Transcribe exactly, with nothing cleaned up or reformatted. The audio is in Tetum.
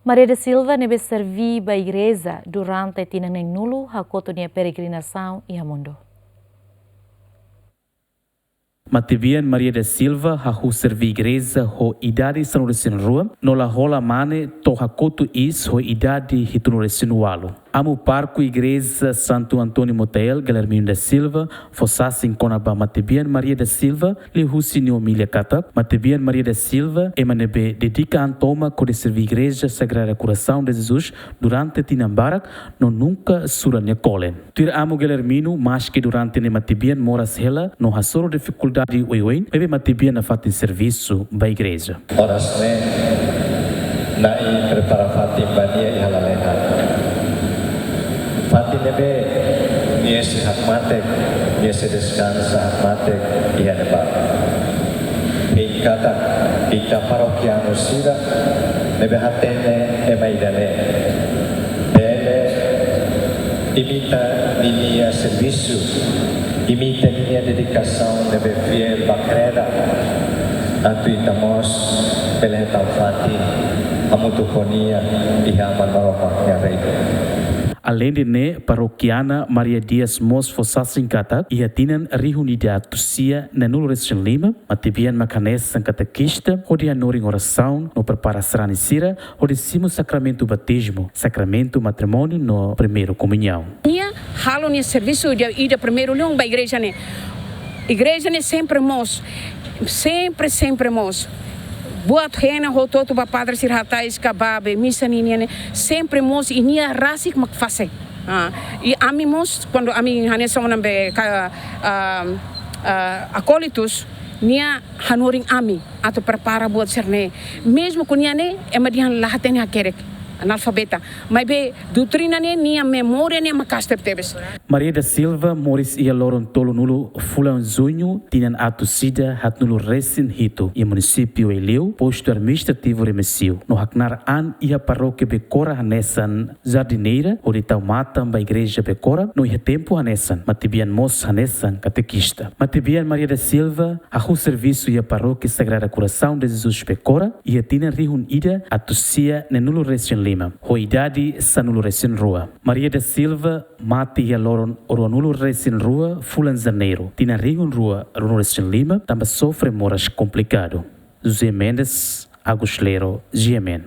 Maria da Silva ne'ebé serví ba igreja durante tinan neen-nulu hakotu nia peregrinasaun iha mundu. Matebian Maria da Silva hahú serví igreja ho idade sanulu-resin-rua, no la hola mane to'o hakotu iis ho idade hitunulu-resin-ualu. Amu pároku igreja Santo António Motael, Guilhermino da Silva, fó sasin kona-ba matebian Maria da Silva, liuhusi nia omilia katak, matebian Maria da Silva, ema ne'ebé dedika an tomak hodi serví Igreja Sagrada Coração de Jesus durante tinan barak, no nunka sura nia kolen. Tuir amu Guilhermino, maski durante ne'e matebian moras hela no hasoru difikuldade oioin, maibé matebian nafatin servisu ba igreja. Oras ne'e, Na'i prepara fatin ba nia iha lalehan. Fatin ne'ebé nia sei hakmatek, nia sei deskansa hakmatek iha ne'ebá. Hein katak ita parokianu sira ne'ebé hatene ema ida-ne'e, bele imita ninia servisu, imita ninia dedikasaun ne'ebé fiél ba kreda, atu ita mós bele hetan fatin hamutuk ho nia iha Aman Maromak nia reinu. Aleinde ne'e, parokiana Maria Dias mós fó sasin katak iha tinan rihun ida atus sia neenulu-resin-lima, matebian mak hanesan katekista hodi hanorin orasaun no prepara sarani sira hodi simu sakramentu batizmu, sakramentu matrimóniu no primeiru komuñaun. Nia halo nia servisu ida, ida primeiru liu ba igreja ne'e. Igreja ne'e sempre moos, sempre, sempre moos. Buat hena hotu-hotu ba padre sira hatais ka ba be misa ninian ne'e, sempre moos i nia rasik mak fase. Ah, i ami mós, kuandu ami hanesan ona be ka, ah, ah, akólitus, nia hanorin ami atu prepara buat sira-ne'e. Mezmu ku nia ne'e ema dehan la hatene hakerek, analfabeta, maibé doutrina ne'e nia memória ne'e maka'as tebetebes. Maria da Silva moris iha loron tolunulu fulan Juñu tinan atus ida haatnulu-resin-hitu iha munisípiu Aileu, postu administrativu Remexio, no haknaar an iha parókia Becora hanesan jardineira, hodi tau matan ba igreja Becora, no iha tempu hanesan matebian mós hanesan katekista. Matebian Maria da Silva hahú servisu iha Parókia Sagrada Coração de Jesus Becora iha tinan rihun ida atus sia neenulu-resin-lima, ho idade sanulu-resin-rua. Maria da Silva mate iha loron ruanulu-resin-rua fulan Janeiru tinan rihun rua ruanulu-resin-lima, tanba sofre moras komplikadu. José Mendes, Agus Lero, G M N.